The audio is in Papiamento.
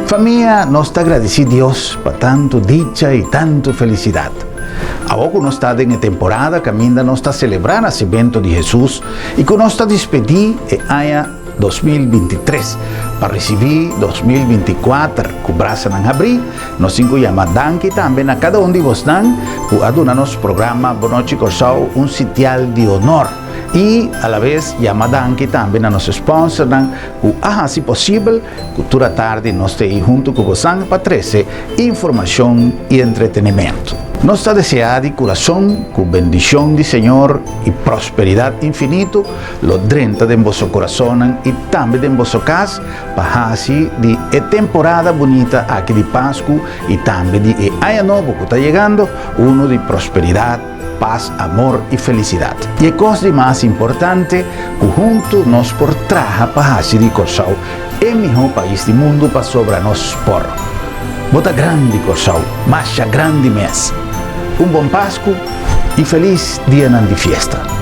Famia, nos ta gradisí Dios pa tantu dicha i tantu felisidat. Awor ku nos ta den e temporada kaminda nos ta selebrá nasimentu di Hesus i ku nos ta dispedí e aña 2023 pa risibí 2024 ku brasanan habrí, nos tin ku yama danki tambe na kada un di bosnan ku a duna nos programa Bon Nochi Kòrsou un sitial di honor. I alabes yama danki tambe na nos sponsornan ku a hasi posibel ku tur atardi nos ta ei huntu ku bosan pa trese informashon i entretenimentu. Nos ta deseá di kurason ku bendishon di Señor i prosperidat infinito lo drenta den boso kurasonnan i tambe den boso kas pa hasi di e temporada bunita aki di Pasku i tambe di e Aña Nobo ku ta yegando unu di prosperidat, pas, amor i felisidat. I e kos di mas importante, ku huntu nos por traha pa hasi di Kòrsou e mihó pais di mundu pasobra nos por. Bo ta grandi Kòrsou, masha grandi mes! Un bon Pasku i felis dianan di fiesta!